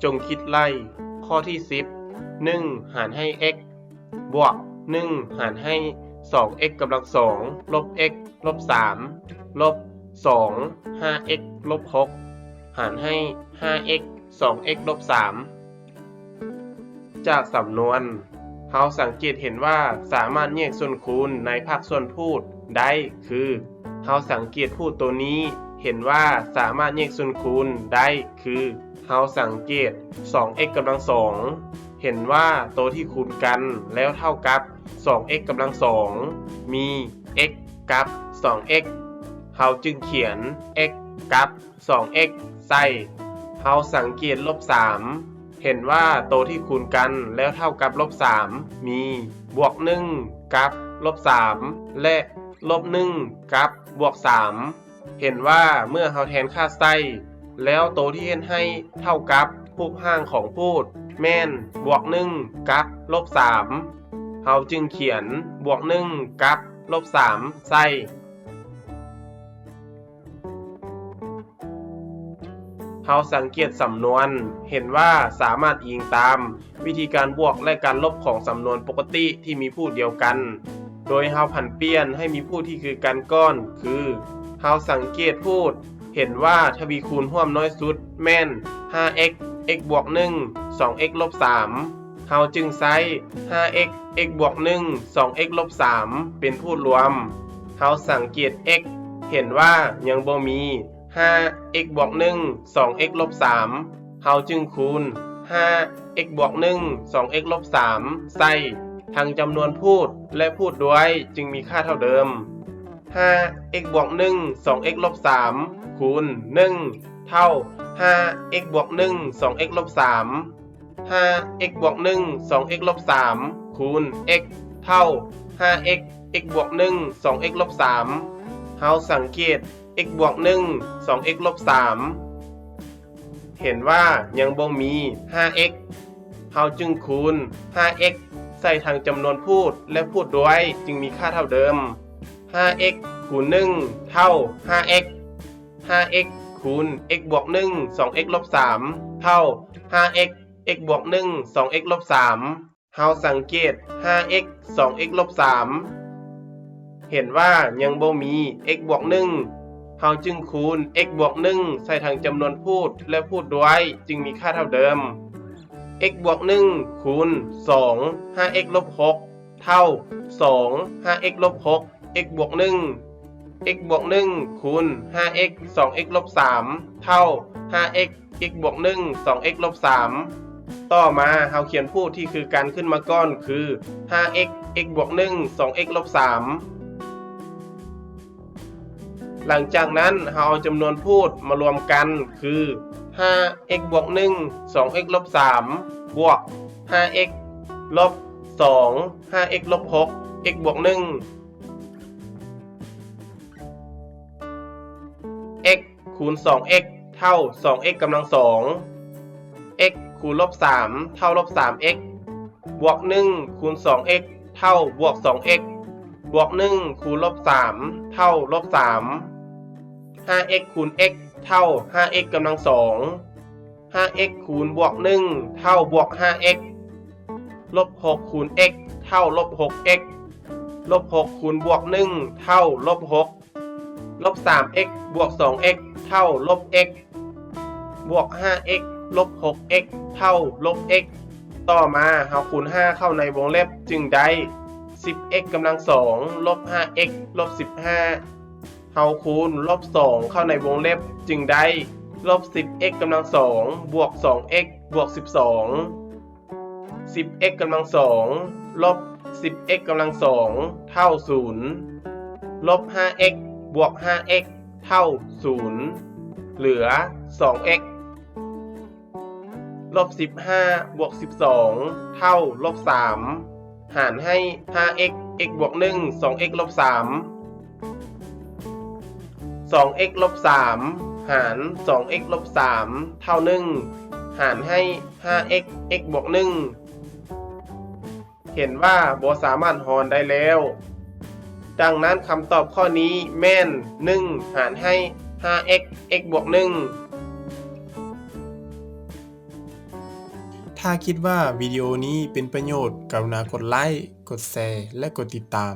ຈົ່ງຄິດໄລ່. ຂໍ້ທີສິບ ໜຶ່ງຫານໃຫ້ x ບວກໜຶ່ງຫານໃຫ້ສອງ x ກຳລັງສອງ ລົບ x ລົບສາມ ລົບສອງ ຫ້າ x ລົບຫົກ ຫານໃຫ້ຫ້າ x ສອງ x ລົບສາມ. ຈາກສຳນວນ ເຮົາສັງເກດເຫັນວ່າສາມາດແຍກສ່ວນຄູນໃນພາກສ່ວນພູດໄດ້ຄື ເຮົາສັງເກດພູດໂຕນີ້ເຫັນວ່າສາມາດແຍກສ່ວນຄູນໄດ້ຄື ເຮົາສັງເກດສອງ x ກຳລັງສອງ ເຫັນວ່າໂຕທີ່ຄູນກັນແລ້ວເທົ່າກັບສອງ x ກຳລັງສອງ ມີ x ກັບສອງ x ເຮົາຈຶ່ງຂຽນ x ກັບ ສອງ x ໃສ່. ເຮົາສັງເກດລົບສາມ ເຫັນວ່າໂຕທີ່ຄູນກັນແລ້ວເທົ່າກັບລົບສາມ ມີບວກໜຶ່ງກັບລົບສາມ ແລະ ລົບໜຶ່ງກັບບວກສາມ. ເຫັນວ່າເມື່ອເຮົາແທນຄ່າໃສ່ ແລ້ວໂຕທີ່ເຮັດໃຫ້ເທົ່າກັບຮູບຮ່າງຂອງພູດແມ່ນບວກໜຶ່ງກັບລົບສາມ ເຮົາຈຶ່ງຂຽນບວກໜຶ່ງກັບລົບສາມໃສ່. ເຮົາສັງເກດສຳນວນ ເຫັນວ່າສາມາດອີງຕາມວິທີການບວກ ແລະ ການລົບຂອງສຳນວນປົກກະຕິທີ່ມີພູດດຽວກັນ ໂດຍເຮົາຜັນປ່ຽນໃຫ້ມີພູດທີ່ຄືກັນກ່ອນ ຄື ເຮົາສັງເກດພູດ ເຫັນວ່າທະວີຄູນຮ່ວມນ້ອຍສຸດແມ່ນ ຫ້າ x x ບວກໜຶ່ງ ສອງ x ລົບສາມ ເຮົາຈຶ່ງໃຊ້ ຫ້າ x x ບວກໜຶ່ງ ສອງ x ລົບສາມ ເປັນພູດລວມ. ເຮົາສັງເກດ x ເຫັນວ່າຍັງບໍ່ມີ ຫ້າ x ບວກໜຶ່ງ ສອງ x ລົບສາມ ເຮົາຈຶ່ງຄູນ ຫ້າ x ບວກໜຶ່ງ ສອງ x ລົບສາມ ໃສ່ທັງຈຳນວນພູດ ແລະ ພູດດ້ວຍ ຈຶ່ງມີຄ່າເທົ່າເດີມ. ຫ້າ x ບວກໜຶ່ງ ສອງ x ລົບສາມ ຄູນ ໜຶ່ງ ເທົ່າ ຫ້າ x ບວກໜຶ່ງ ສອງ x ລົບສາມ. ຫ້າ x ບວກໜຶ່ງ ສອງ x ລົບສາມ ຄູນ x ເທົ່າ ຫ້າ x x ບວກໜຶ່ງ ສອງ x ລົບສາມ. ເຮົາສັງເກດ x ບວກໜຶ່ງ ສອງ x ລົບສາມ ເຫັນວ່າຍັງບໍ່ມີ ຫ້າ x ເຮົາຈຶ່ງຄູນ ຫ້າ x ໃສ່ທັງຈຳນວນພູດ ແລະ ພູດດ້ວຍ ຈຶ່ງມີຄ່າເທົ່າເດີມ. ຫ້າ x ຄູນໜຶ່ງ ເທົ່າ ຫ້າ x. ຫ້າ x ຄູນ x ບວກໜຶ່ງ ສອງ x ລົບສາມ ເທົ່າ ຫ້າ x x ບວກໜຶ່ງ ສອງ x ລົບສາມ. ເຮົາສັງເກດ ຫ້າ x ສອງ x ລົບສາມ ເຫັນວ່າຍັງບໍ່ມີ x ບວກໜຶ່ງ ເຮົາຈຶ່ງຄູນ x ບວກໜຶ່ງ ໃສ່ທັງຈຳນວນພູດ ແລະ ພູດດ້ວຍ ຈຶ່ງມີຄ່າເທົ່າເດີມ. x ບວກໜຶ່ງ ຄູນ ສອງ ຫ້າ x ລົບຫົກ ເທົ່າ ສອງ ຫ້າ x ລົບຫົກ x ບວກໜຶ່ງ. x ບວກໜຶ່ງ ຄູນ ຫ້າ x ສອງ x ລົບສາມ ເທົ່າ ຫ້າ x x ບວກໜຶ່ງ ສອງ x ລົບສາມ. ຕໍ່ມາເຮົາຂຽນພູດທີ່ຄືກັນຂຶ້ນມາກ່ອນຄື ຫ້າ x x ບວກໜຶ່ງ ສອງ x ລົບສາມ. ຫຼັງຈາກນັ້ນເຮົາເອົາຈຳນວນພູດມາລວມກັນຄື ຫ້າ x ບວກໜຶ່ງ ສອງ x ລົບສາມ ບວກ ຫ້າ x ລົບສອງ ຫ້າ x ລົບຫົກ x ບວກໜຶ່ງ. x ຄູນ ສອງ x ເທົ່າ ສອງ x ກຳລັງສອງ. x ຄູນ ລົບສາມ ເທົ່າ ລົບສາມ x ບວກໜຶ່ງ ຄູນ ສອງ x ເທົ່າ ບວກສອງ x ບວກໜຶ່ງ ຄູນ ລົບສາມ ເທົ່າ ລົບສາມ. ຫ້າ x ຄູນ x ເທົ່າ ຫ້າ x ກຳລັງສອງ. ຫ້າ x ຄູນ ບວກໜຶ່ງ ເທົ່າ ບວກຫ້າ x. ລົບຫົກ ຄູນ x ເທົ່າ ລົບຫົກ x. ລົບຫົກ ຄູນ ບວກໜຶ່ງ ເທົ່າ ລົບຫົກ. ລົບສາມ x ບວກສອງ x ເທົ່າ ລົບ x ບວກຫ້າ x ລົບຫົກ x ເທົ່າ ລົບ x. ຕໍ່ມາເຮົາຄູນຫ້າເຂົ້າໃນວົງເລັບ ຈຶ່ງໄດ້ ສິບ x ກຳລັງສອງ ລົບຫ້າ x ລົບສິບຫ້າ. ເຮົາຄູນ ລົບສອງ ເຂົ້າໃນວົງເລັບ ຈຶ່ງໄດ້ ລົບສິບ x ກຳລັງສອງ ບວກສອງ x ບວກສິບສອງ. ສິບ x ກຳລັງສອງ ລົບສິບ x ກຳລັງສອງ ເທົ່າສູນ. ລົບຫ້າ x ບວກຫ້າ x ເທົ່າສູນ ເຫຼືອສອງ x. ລົບສິບຫ້າ ບວກສິບສອງ ເທົ່າ ລົບສາມ ຫານໃຫ້ ຫ້າ x x ບວກໜຶ່ງ ສອງ x ລົບສາມ. ສອງ x ລົບສາມ ຫານ ສອງ x ລົບສາມ ເທົ່າໜຶ່ງ ຫານໃຫ້ ຫ້າ x x ບວກໜຶ່ງ. ເຫັນວ່າບໍ່ສາມາດຫອນໄດ້ແລ້ວ. ດັ່ງນັ້ນຄຳຕອບຂໍ້ນີ້ແມ່ນ ໜຶ່ງ ຫານໃຫ້ ຫ້າ x x ບວກໜຶ່ງ. ຖ້າຄິດວ່າວິດີໂອນີ້ເປັນປະໂຫຍດ, ກະລຸນາກົດໄລ້, ກົດແຊ ແລະ ກົດຕິດຕາມ.